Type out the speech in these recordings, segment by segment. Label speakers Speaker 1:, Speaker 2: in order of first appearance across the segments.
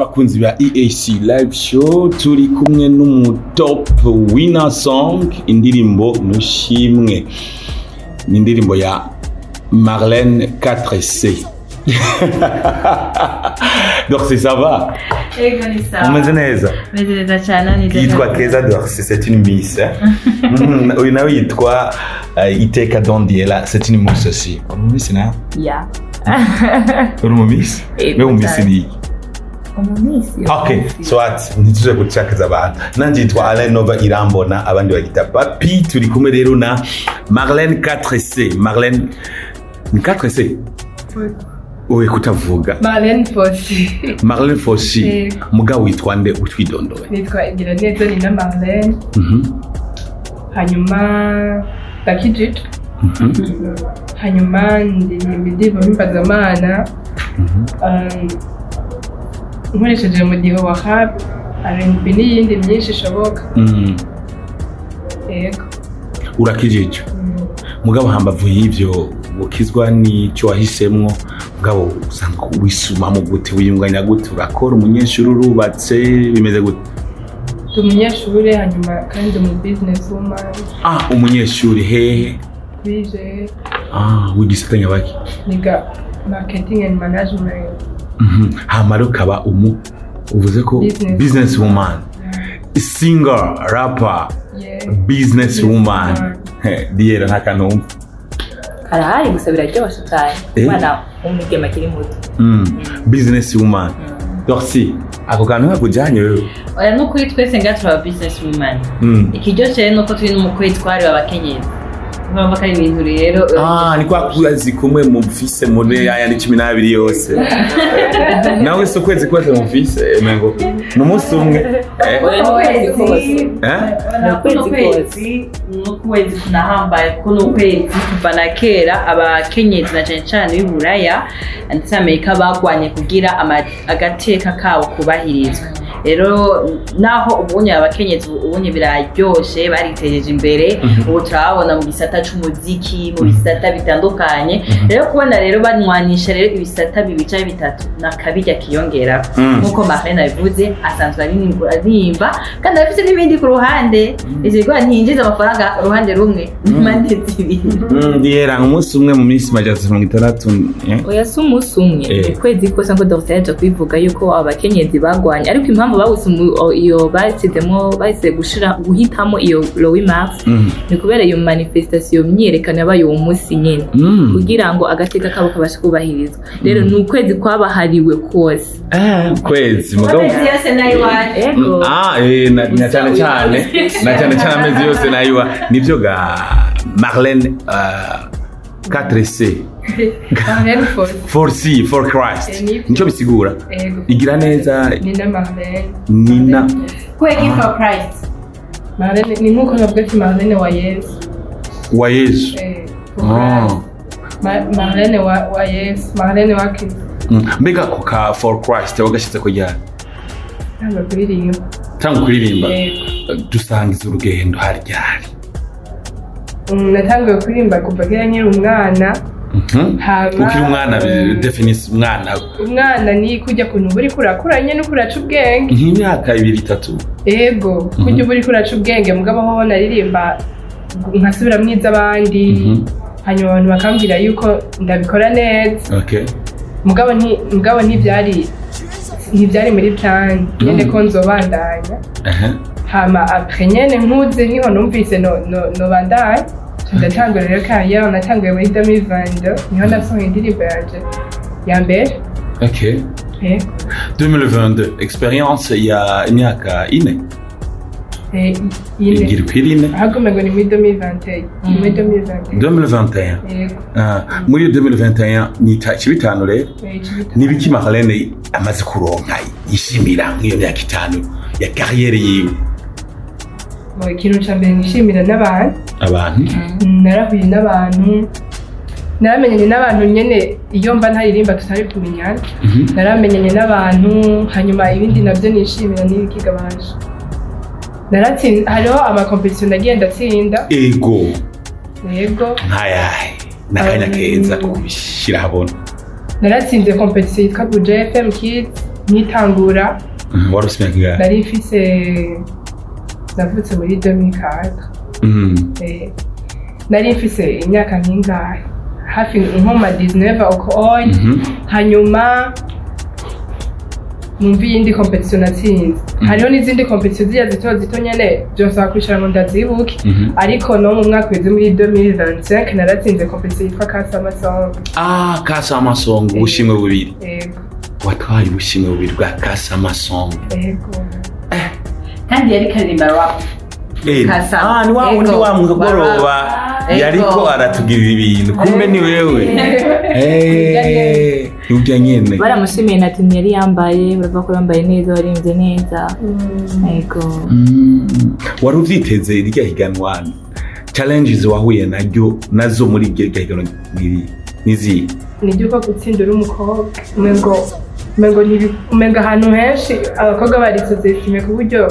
Speaker 1: Bakunzi ba EAC Live Show, turi kumwe n'umu top winner song, indirimbo Nushimwe, ni indirimbo ya Marlène 4C. Dorcy, ça va?
Speaker 2: Ego, ni sawa.
Speaker 1: Umeze neza?
Speaker 2: Meze neza cyane, ni
Speaker 1: Yitwa Keza Dorcy, c'est une miss, hein? Uyu nawe yitwa Iteka Dondiela, c'est une miss aussi. Uri mu miss nawe?
Speaker 2: Ya.
Speaker 1: Uri mu miss?
Speaker 2: Ego,
Speaker 1: Mbe mu miss
Speaker 2: cyane.
Speaker 1: ni iki?
Speaker 2: Umumisi.
Speaker 1: Okay, soit ntituje gucakaza abantu. Nanje yitwa Alain Nova Irambona, abandi bagita Papi. Turi kumwe rero na Marlène 4C. Marlène ni 4C? Oye, kutavuga.
Speaker 3: Marlène Fossy.
Speaker 1: Marlène Fossy.
Speaker 3: Yego.
Speaker 1: Mugabo witwa nde, utwidondoye?
Speaker 3: Nitwa Igiraneza Nina Marlène. Hanyuma ndakijijwe. Hanyuma ndirimba indirimbo mpimbazamana. Nkoresheje umudiho wa rap, R&B n'iyindi myinshi ishoboka. Yego.
Speaker 1: Urakijijwe. Mugabo hambavu y'ivyo gukizwa n'icyo wahisemwo, mugabo usanga wisumamo gute, wiyunganya gute? Urakora, umunyeshuri, urubatse, bimeze gute?
Speaker 3: Ndi umunyeshuri, hanyuma kandi umu business woman.
Speaker 1: Ah, umunyeshuri hehe?
Speaker 3: Kuri
Speaker 1: Ah, w'igisata nyabaki?
Speaker 3: Niga marketing and management.
Speaker 1: Hama rero ukaba umu uvuze ko
Speaker 3: Business.
Speaker 1: Business woman, singer, rapper, business woman. Diera, nta kantu wumva?
Speaker 2: Karahari, gusa biraryoshe cyane.
Speaker 1: Eh.
Speaker 2: Umwana w'umwigeme akiri muto.
Speaker 1: Business woman. Dorcy, ako kantu kakujanye wewe?
Speaker 2: Oya, nukuri twese ngaha turaba business woman. Ikiryoshe rero nuko turi no mu kwezi twahariwe abakenyezi. Urumva ko ari ibintu rero.
Speaker 1: Ah, ni kwa kwezi kumwe mufise muri ayandi 12 yose. Nawe si ukwezi kose mufise, mengo ni umunsi umwe, eh?
Speaker 2: Oya, ni ukwezi kose.
Speaker 1: Eh?
Speaker 2: Ni ukwezi kose, ni ukwezi kunahambaye, kuko ni ukwezi kuva na kera abakenyezi, na cane cane b'i Buraya ndetse Amerika, bagwanye kugira agateka kabo kubahirizwa. Rero naho ubunye abakenyezi ubunye biraryoshe, baritejeje imbere, ubu turababona mu gisata c'umuziki, mu bisata bitandukanye. Rero kubona rero banwanisha rero ibisata bibiri canke bitatu, nakabirya kiyongera. Nkuko Marlene abivuze, asanzwe aririmba kandi arafise n'ibindi ku ruhande. Ivyo bikorwa ntiyinjiza amafaranga uruhande rumwe, impande zibiri.
Speaker 1: Diera, umunsi umwe mu minsi 360, eh?
Speaker 4: Oya, si umunsi umwe.
Speaker 1: Eh.
Speaker 4: Ukwezi kose, nko Dr yaje kubivuga yuko abakenyezi bagwanye, ariko impamvu bawuse iyo bashyizemo, bahise gushira guhitamo iyo le 8 mars, ni kubera iyo manifestation, myiyerekano yabaye uwo munsi nyene, kugira ngo agateka kabo kabashe kubahirizwa. Rero ni ukwezi kwabahariwe kose.
Speaker 1: Eh, kwezi mugabo.
Speaker 2: Amezi yose nayo iwacu.
Speaker 4: Ego.
Speaker 1: Ah, na cyane cyane, na cyane cyane amezi yose nayiwa nivyo ga Marlene 4C.
Speaker 3: Marlene Fossey.
Speaker 1: 4C for Christ.
Speaker 3: Eh, nivyo.
Speaker 1: Nico bisigura?
Speaker 3: Ego.
Speaker 1: Igira neza.
Speaker 3: Nina Marlene.
Speaker 1: Nina.
Speaker 2: Kweki for Christ?
Speaker 3: Marlene ni nkuko navuga ati Marlene wa Yesu.
Speaker 1: Wa Yesu.
Speaker 3: Eh, for
Speaker 1: Ah.
Speaker 3: Christ. Marlene wa Yesu, Marlene wa Kristo.
Speaker 1: Mbega ako ka for Christ wagashize ko ryari?
Speaker 3: Ntabwo kuririmba.
Speaker 1: Tanga kuririmba.
Speaker 3: Yego.
Speaker 1: Dusangiza urugendo, hari ryari?
Speaker 3: Natanguye kuririmba kuva kera nkiri umwana. Hama,
Speaker 1: Ukiri umwana? Definise umwana.
Speaker 3: Umwana ni kujya kuntu uba uriko urakura nyene, uriko uraca ubwenge.
Speaker 1: Nk'imyaka 2, 3?
Speaker 3: Ego, kujya uba uriko uraca ubwenge. Mugabo hoho naririmba nkasubiramwo iz'abandi, hanyuma abantu bakambwira yuko ndabikora neza. Mugabo ntibyari muri plan nyene ko nzobandanya. Hama après nyene nkuze niho numvise no nobandanya, ndatangura rero carrière. Natanguye muri 2022, niho nasohoye indirimbo yanje ya mbere. Yego.
Speaker 1: 2022, experience ya imyaka 4.
Speaker 3: Eh, ine.
Speaker 1: Igira ukwira 4.
Speaker 3: Ahubwo umengo ni muri 2021, ni muri 2021.
Speaker 1: 2021.
Speaker 3: Yego.
Speaker 1: Ah, muri 2021 ni itariki 5 rero.
Speaker 3: Eh, 15.
Speaker 1: Ni ibiki Marlene amaze kuronka yishimira nk'iyo myaka 5 ya carrière yiwe?
Speaker 3: Bon, ikintu ca mbere nishimira n'abantu.
Speaker 1: Abantu.
Speaker 3: Narahuye n'abantu, naramenyanye n'abantu nyene iyo mba ntaririmba tutari kumenyana. Naramenyanye n'abantu. Hanyuma ibindi navyo nishimira ni ibikigabanje naratsinze, hariho ama compétition nagiye ndatsinda.
Speaker 1: Ego.
Speaker 3: Yego.
Speaker 1: Nkayahe n'akanya keza ko kubishyira ahabona?
Speaker 3: Naratsinze compétition yitwa Buja FM Kids. Nkitangura
Speaker 1: Wari ufise imyaka ingahe?
Speaker 3: Nari mfise, navutse muri 2004. Nari mfise imyaka nk'ingahe, hafi nko ma 19 uko oya. Hanyuma numva iyindi compétition natsinze, hariho n'izindi compétition ziriya zito zito nyene, byonsaba kwicara ngo ndazibuke. Ariko no mu mwaka uheze muri 2025 naratsinze compétition yitwa Kasama Song.
Speaker 1: Ah, Kasama Song, ubushimwe bubiri.
Speaker 3: Yego.
Speaker 1: Watwaye ubushimwe bubiri bwa Kasama Song.
Speaker 3: Yego.
Speaker 2: Kandi yari karirimba rap. Kasama.
Speaker 1: Ah, ni wa wundi wa mugoroba
Speaker 2: Ego.
Speaker 1: yariko aratugirira ibintu, kumbe ni wewe. Urya nyene.
Speaker 4: Baramushimiye na tuni yari yambaye, baravuga ko yambaye neza, waririmbye neza, yego.
Speaker 1: Wari uvyiteze irya higanwa? Challenges wahuye naryo nazo muri iryo higanwa nizihe?
Speaker 3: Nibyo ko gutsinda uri umukobwa, umengo umengo ahantu henshi abakobwa bari sous-estimé, ku buryo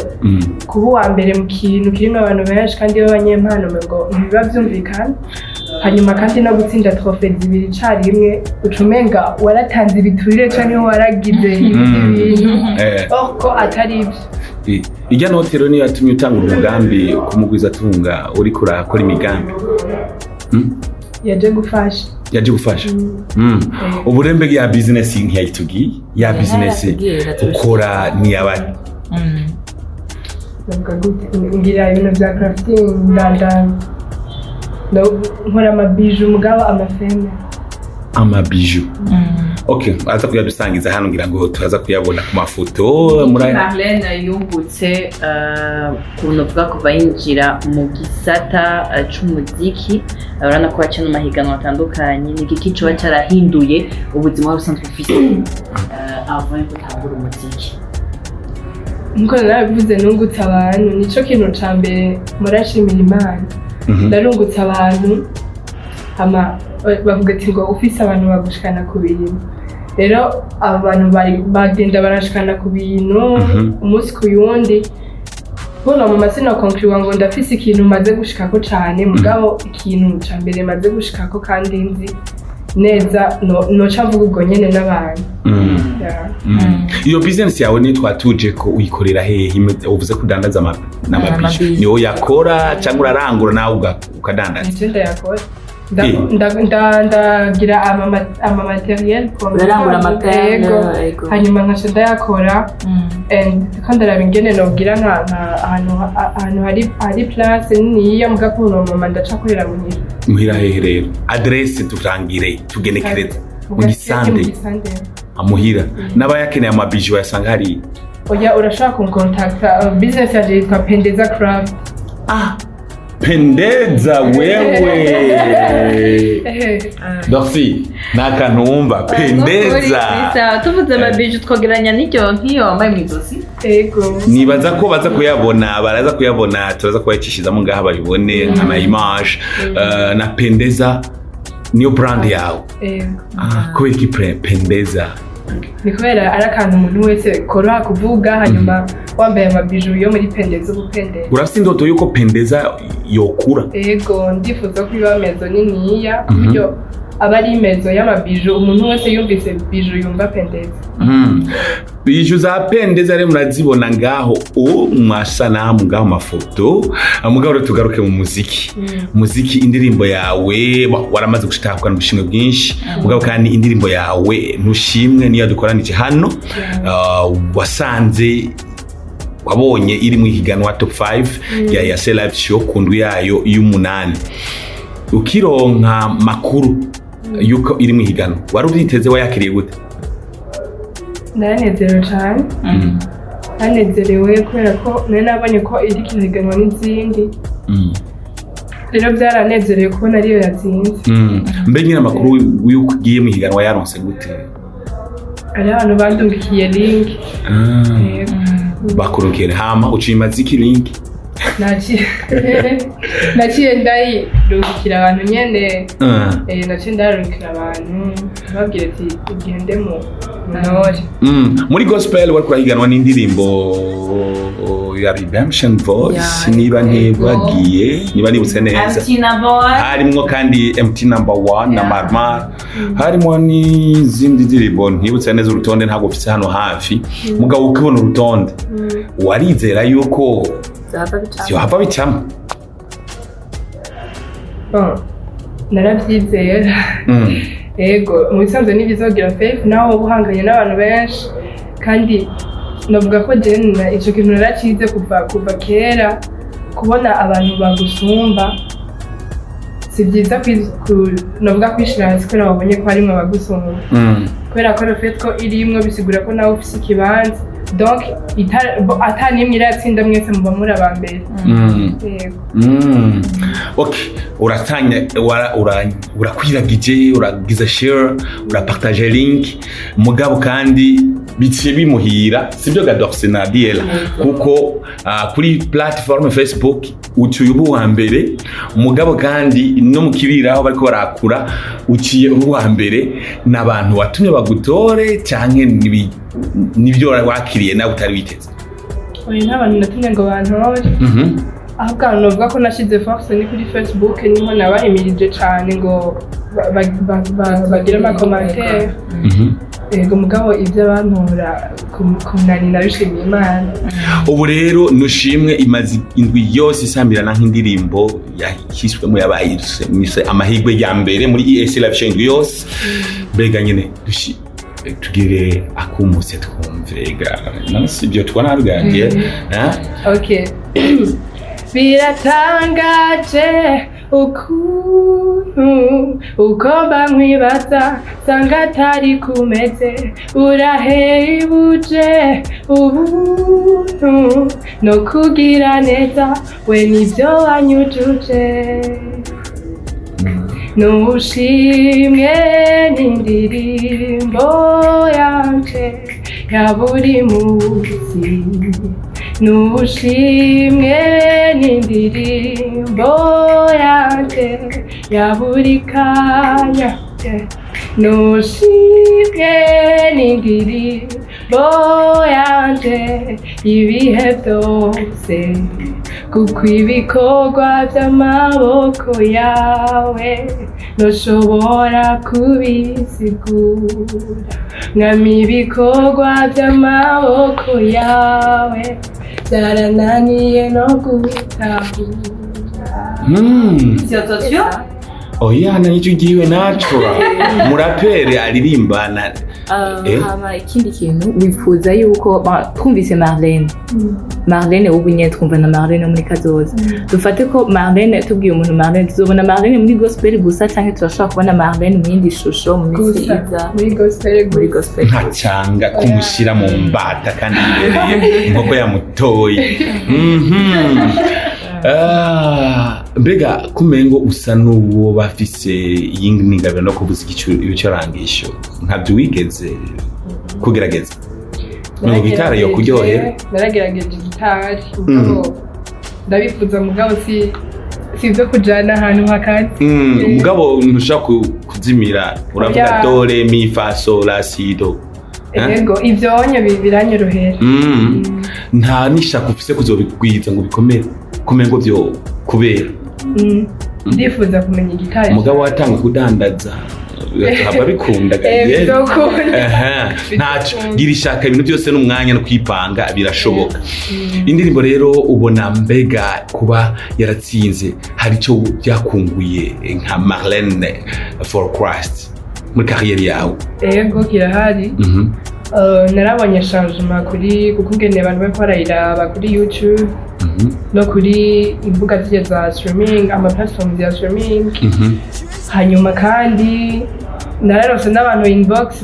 Speaker 3: kuba uwa mbere mu kintu kirimo abantu benshi kandi b'abanyempano umengo ntibiba byumvikana. Hanyuma kandi no gutsinda trophée zibiri icarimwe, uca umenga waratanze ibiturire canke waragize ibindi bintu, or ko atari ibyo.
Speaker 1: Irya note rero niyo yatumye utangura umugambi kumugwiza tunga, uriko urakora imigambi?
Speaker 3: Yaje gufasha.
Speaker 1: Yaje gufasha. Uburembe ya business ntiyayitugiye ya business
Speaker 4: Yaratubwiye, iraturusha.
Speaker 1: Ukora ni aba
Speaker 3: Bavuga gute, ngira ibintu bya crafting, ndanda nkora amabijoux, mugabo amafeme.
Speaker 1: Amabijoux, okay, aza kuyadusangiza hano, ngira ngo turaza kuyabona ku mafoto muri
Speaker 2: Marlene yungutse ukuntu uvuga kuva yinjira mu gisata c'umuziki, urabona ko yaca no mahiganwa atandukanye. Ni igiki coba carahinduye ubuzima wari usanzwe ufise avant yuko utangura umuziki?
Speaker 3: Nkuko narabivuze, nungutse abantu, nico kintu ca mbere murashimira Imana. Narungutse abantu, hama bavuga ati ngo ufise abantu bagushikana ku bintu. Rero abo bantu bagenda barashikana ku bintu umunsi ku yundi. Bona mu mazina konkuriwa ngo ndafise ikintu maze gushikako cane, mugabo ikintu ca mbere maze gushikako kandi nzi neza noca mvuga ubwo nyene n'abantu. Yeah.
Speaker 1: Iyo business yawe ni twatuje ko uyikorera hehe? Uvuze ko udandaza n'amabijoux.
Speaker 4: Amabijoux.
Speaker 1: Niwo yakora cyangwa urarangura nawe ukadandaza?
Speaker 3: Nije ndayakora. Ndagira ama matériel.
Speaker 4: Urarangura amaperles,
Speaker 3: Yego.
Speaker 4: yego.
Speaker 3: Hanyuma nkaca ndayakora and ko ndaraba ingene nogira nka ahantu hari place niniya, muga kuno mama ndacakorera muhira.
Speaker 1: Muhira hehe rero? Adresse turangire, tugenekereze mu
Speaker 3: Mu
Speaker 1: Gisande.
Speaker 3: Gisande.
Speaker 1: Amuhira n'abayakeneye amabijoux bayasanga hariya.
Speaker 3: Oya, urashobora kunkontakta. Business yanje yitwa Pendeza Craft.
Speaker 1: Ah, Pendeza wewe. Dorcy, ni akantu wumva Pendeza.
Speaker 2: Tuvuze amabijoux, twogeranya n'iryo nk'iyo wambaye mu izosi.
Speaker 3: Ego.
Speaker 1: Nibaza ko baza kuyabona, baraza kuyabona, turaza kubayicishizamo ngaha babibone ama image. Na Pendeza niyo brand yawe?
Speaker 3: Ego.
Speaker 1: Ah, kubera iki Pendeza?
Speaker 3: Ni kubera ari akantu umuntu wese koroha kuvuga, hanyuma wambaye amabijoux yo muri Pendeza uba upendeza.
Speaker 1: Urafise indoto yuko Pendeza yokura?
Speaker 3: Ego, ndifuza ko iba maison niniya, ku buryo aba ari maison y'amabijoux, umuntu wese yumvise bijou yumva Pendeza.
Speaker 1: Bijoux za Pendeza rero murazibona ngaho o mwasanamu ngaho mafoto. Mugabo rero tugaruke mu muziki. Muziki, indirimbo yawe waramaze gushitahukana ubushimwe bwinshi, mugabo kandi indirimbo yawe Ntushimwe niyo dukoranije hano. Wasanze wabonye iri mu ihiganwa top 5 ya Yase Live Show ku ndwi yayo y'umunani. Ukironka makuru yuko iri mu ihiganwa, wari ubyiteze? Wayakiriye gute?
Speaker 3: Naranezerewe cane. Nanezerewe kubera ko nari nabonye ko iri kirahiganwa n'izindi. Rero byaranezerewe kubona ariyo yatsinze.
Speaker 1: Mbe nyine amakuru y'uko ugiye mu ihiganwa yaronse gute?
Speaker 3: Hariho abantu bandungikiye link. Yego.
Speaker 1: Bakurukira, hama uciye imaziki link.
Speaker 3: Naciye ndayirungikira abantu nyene. Naciye ndayarungikira abantu, babwira ati ugende mu ntore.
Speaker 1: Muri gospel wariko urahiganwa n'indirimbo ya Redemption Voice, niba ntibagiye, niba nibutse neza.
Speaker 2: MT number one.
Speaker 1: Harimwo kandi MT number one na Marmar, harimo n'izindi ndirimbo ntibutse neza. Urutonde ntabwo ufise hano hafi, mugabo ukibona urutonde warizera yuko
Speaker 4: Zava bicamo.
Speaker 1: vyohava bicamo?
Speaker 3: Bon, naravyizera. Ego, mu bisanzwe ni byiza kugira faith naho woba uhanganye n'abantu benshi, kandi navuga ko jewe ico kintu naracize kuva kera. Kubona abantu bagusumba si byiza, navuga kwishira hasi kubera babonye ko harimwo abagusumba, kubera ko le fait ko irimwo bisigura ko nawe ufise ikibanza. Donc ata n'imwe iratsinda, mwese muba muri aba mbere. Yego.
Speaker 1: Okay, uratanya urakwiragije, uragize share, urapartage link, mugabo kandi biciye bimuhira, sibyo ga Dorce na Diela? Kuko kuri platform Facebook uciye uba uwa mbere, mugabo kandi no mu kibiriraho bariko barakura uciye uba uwa mbere. N'abantu watumye bagutore canke nibyo wakiriye nawe utari witeze?
Speaker 3: Oya, nta bantu natumye ngo bantore. Ahubwo ahantu navuga ko nashize force ni kuri Facebook, niho nabahimirije cane ngo bagire ama commentaires. Yego, mugabo ibyo abantora kunani nabishimiye Imana.
Speaker 1: Ubu rero Nushimwe imaze indwi yose isamirana nk'indirimbo yahiswemo, yabaye mise amahirwe ya mbere muri EAC Live Show indwi yose. Mbega nyine tugire akumuse twumve ga none si ibyo tubona harugangiye?
Speaker 3: Okay. Biratangaje ukuntu uko mba nkwibaza nsanga atari kumeze. Urahebuje ubuntu no kugira neza, we nibyo wanyujuje. Nushimwe n'indirimbo yanje ya buri munsi, nushimwe n'indirimbo yanje ya buri kanya, nushimwe n'indirimbo yanje ibihe byose, kuko ibikorwa by'amaboko yawe ntushobora kubisigura. Mwami, ibikorwa by'amaboko yawe byarananiye no gutahura.
Speaker 2: Sio?
Speaker 1: Oya, na nicyo ugiwe natural murapere aririmbana.
Speaker 4: Hama ikindi kintu wifuza yuko twumvise Marlene ubu nyene, twumva na Marlene muri kazoza. Dufate ko Marlene, tubwiye umuntu Marlene, tuzobona Marlene muri gospel gusa canke turashobora kubona Marlene mu yindi shusho mu minsi
Speaker 3: Gusa
Speaker 4: iza?
Speaker 3: Muri gospel.
Speaker 4: Muri
Speaker 3: Gusa.
Speaker 4: gospel.
Speaker 1: Ntacanga kumushyira mu mbata kandi yibereye inkoko yamutoye. Ah, mbega kumengo usa n'uwo bafise iyi ngabiro no kuvuza ibicurangisho, ntabyo wigeze kugerageza ngo gitari yo kuryohera?
Speaker 3: Naragerageje gitari, mugabo ndabifuza, mugabo si ibyo kujana ahantu hakaze.
Speaker 1: Mugabo ntushobora kuzimira, uravuga
Speaker 3: Oya.
Speaker 1: do re mi fa sol la si do. Eh?
Speaker 3: Yego, ivyo onye biranyorohera.
Speaker 1: Nta n'ishaka ufise kuzobigwiza ngo bikomere kumengo vyo kubera?
Speaker 3: Ndifuza kumenya gitari.
Speaker 1: Umugabo watanga kudandaza haba bikunda. Gabriel.
Speaker 3: Bizokunda.
Speaker 1: Aha, ntacyo, gira ishaka, ibintu byose n'umwanya no kwipanga birashoboka. Indirimbo rero ubona mbega kuba yaratsinze hari icyo byakunguye nka Marlene for Christ muri carrière yawe?
Speaker 3: Ego, kirahari. Narabonye changement kuri kuko ingene abantu bariko barayiraba kuri YouTube no kuri imbuga zirya za streaming, ama platforms ya streaming. Hanyuma kandi nararose n'abantu inbox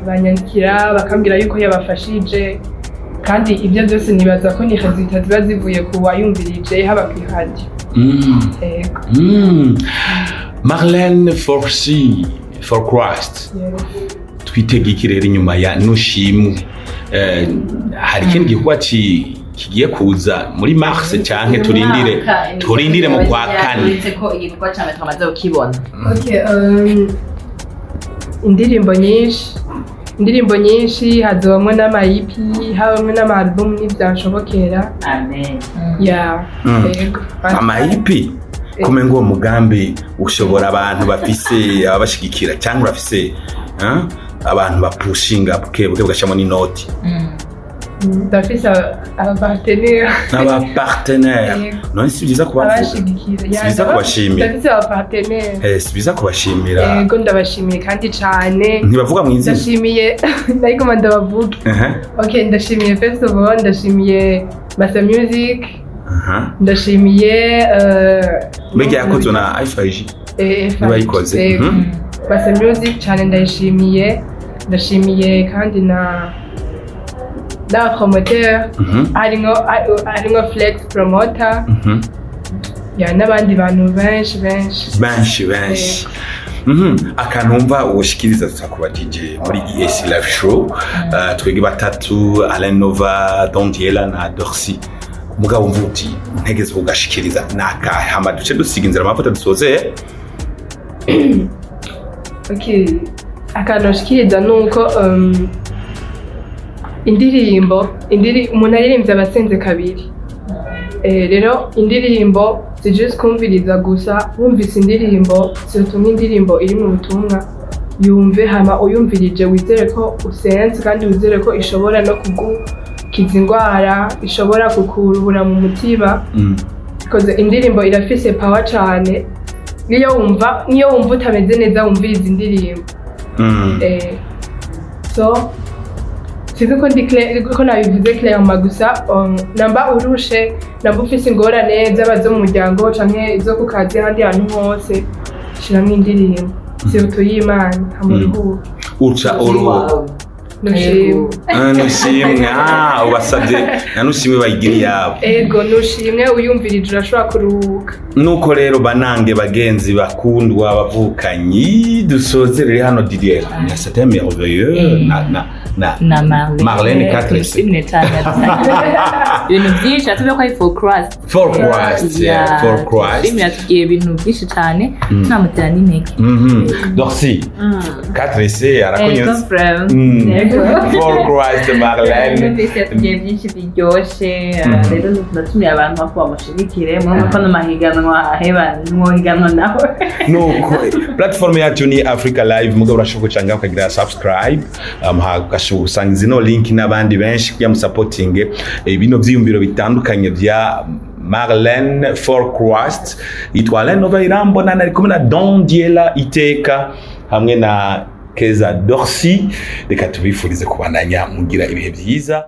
Speaker 3: banyandikira bakambwira yuko yabafashije, kandi ibyo byose nibaza ko ni résultats ziba zivuye ku wayumvirije, haba ku iradiyo. Ego.
Speaker 1: Marlene for C for Christ. Twitege iki rero inyuma ya Nushimwe? Hari ikindi gikorwa kigiye kuza muri mars, canke turindire mu kwa kane?
Speaker 2: Uretse ko igikorwa ca mbere twamaze kukibona.
Speaker 3: Okay, indirimbo nyinshi hazobamwo n'ama EP, habamwo n'ama album nivyanshobokera.
Speaker 2: Amen.
Speaker 3: Ya. Yego.
Speaker 1: Ama EP, kumenga uwo mugambi ushobora abantu bafise ababashigikira, cyangwa urafise, hein, abantu bapushinga buke buke bugashamo n'inoti?
Speaker 3: Ndafise aba partenaire.
Speaker 1: N'aba partenaire.
Speaker 3: Yego.
Speaker 1: None si byiza kubavuga?
Speaker 3: Abashigikira.
Speaker 1: Si byiza kubashimira?
Speaker 3: Ndafise aba partenaire.
Speaker 1: Si byiza kubashimira?
Speaker 3: Yego, ndabashimiye kandi cane.
Speaker 1: Ntibavuga mu izina.
Speaker 3: Ndashimiye, ndayiguma ndabavuge. Okay, ndashimiye, first of all, ndashimiye Masa Music. Ndashimiye
Speaker 1: Mbega yakozwe na IFIG?
Speaker 3: Eh.
Speaker 1: Niba yayikoze.
Speaker 3: Yego. Masa Music cyane ndayishimiye. Ndashimiye kandi na n'abapromoteur, harimwo Flex Promoter, ya, n'abandi bantu benshi benshi.
Speaker 1: Benshi benshi. Akantu wumva woshikiriza tutakubajije muri EAC Live Show, twebwe batatu, Alain Nova, Don Diela na Dorcy, mugabo wumva uti ntegeze kugashikiriza nakahe, hama duce dusiga inzira amavuta dusoze?
Speaker 3: Okay. Akantu nshikiriza ni uko indirimbo umuntu aririmbye aba asenze kabiri. Rero indirimbo si just kumviriza gusa. Wumvise indirimbo, surtout nk'indirimbo iri mu butumwa, yumve, hama uyumvirije wizere ko usenze, kandi wizere ko ishobora no kugukiza indwara, ishobora kukuruhura mu mutima, koze indirimbo irafise power cane. Niyo wumva utameze neza, wumviriza indirimbo. So sinzi ko ndi clair, ko nabivuze clairement. Gusa namba urushe, namba ufise ingorane zaba zo mu muryango canke izo ku kazi, ahandi hantu hose, shiramwo indirimbo, surtout y'Imana, hama uruhuke.
Speaker 1: Uca uruhu.
Speaker 3: Nushimwe.
Speaker 1: Ah, nushimwe. Ah, ubasabye na nushimwe bayigira iyabo.
Speaker 3: Ego, nushimwe, uyumvirije urashobora kuruhuka.
Speaker 1: Nuko rero, banange, bagenzi, bakundwa, bavukanyi, dusozerere hano. Didier, c'était merveilleux na
Speaker 4: Na Marlene.
Speaker 1: Marlene 4C.
Speaker 4: Tushimye cyane, ibintu byinshi atubwiye ko ari for Christ.
Speaker 1: For Christ, yeah, for Christ.
Speaker 4: Tushimye, yatubwiye ibintu byinshi cyane, tunamutera n'intege.
Speaker 1: Dorcy, 4C arakonyotse. For Christ, Marlene.
Speaker 2: Numvise yatubwiye byinshi biryoshe. Rero ndatumiye abantu ko bamushigikire murumva ko n'amahiganwa aheba ntiwohiganwa nawe.
Speaker 1: Nuko platform yacu ni Africa Live, mugabo urashobora gucanga ukagira subscribe, ugashobora gusanga zino link n'abandi benshi kugira musapotinge bino vyiyumviro bitandukanye vya Marlene for Christ. Yitwa Alain Nova Irambona, nari kumwe na Don Diela Iteka hamwe na Keza Dorcy. Reka tubifurize kubandanya mugira ibihe byiza.